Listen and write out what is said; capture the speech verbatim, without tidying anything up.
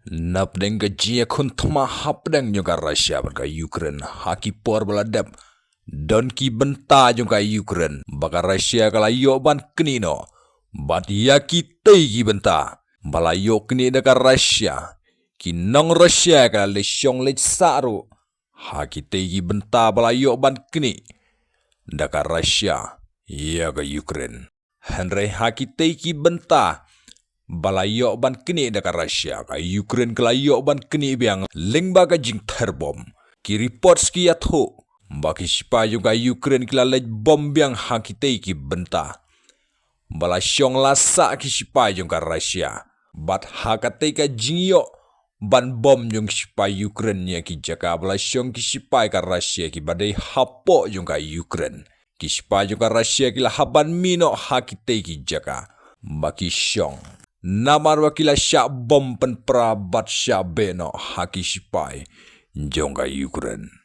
Napdeng ka jingïakhun thma hapdeng jong ka Russia bad ka Ukraine ha ki por ba la dep, don ki bynta jong ka Ukraine ba ka Russia ka la ïoh ban knieh noh. Bad ïa kitei ki bynta ba la ïoh knieh da ka Russia, ki nong Russia ka la leit shong leit sah ruh ha kitei ki bynta ba la ïoh ban knieh da ka Russia ïa ka Ukraine. Hynrei ha kitei ki bynta ba la ïoh ban knieh da ka Russia, ka Ukraine ka la ïoh ban knieh biang lyngba ka jingther bom. Ki reports ki ïathuh ba ki sipai jong ka Ukraine ki la leit bom biang ha kitei ki bynta ba la shong la sah ki sipai jong ka Russia. Bad ha katei ka jingïoh ban bom jong ki sipai Ukraine ïa ki jaka ba la shong ki sipai ka Russia ki ba dei hapoh jong ka Ukraine, ki sipai jong ka Russia ki la hap ban mih noh ha kitei ki jaka ba ki shong, namar ba ki la shah bom pynpra bad shah beh noh ha ki sipai jong ka Ukraine.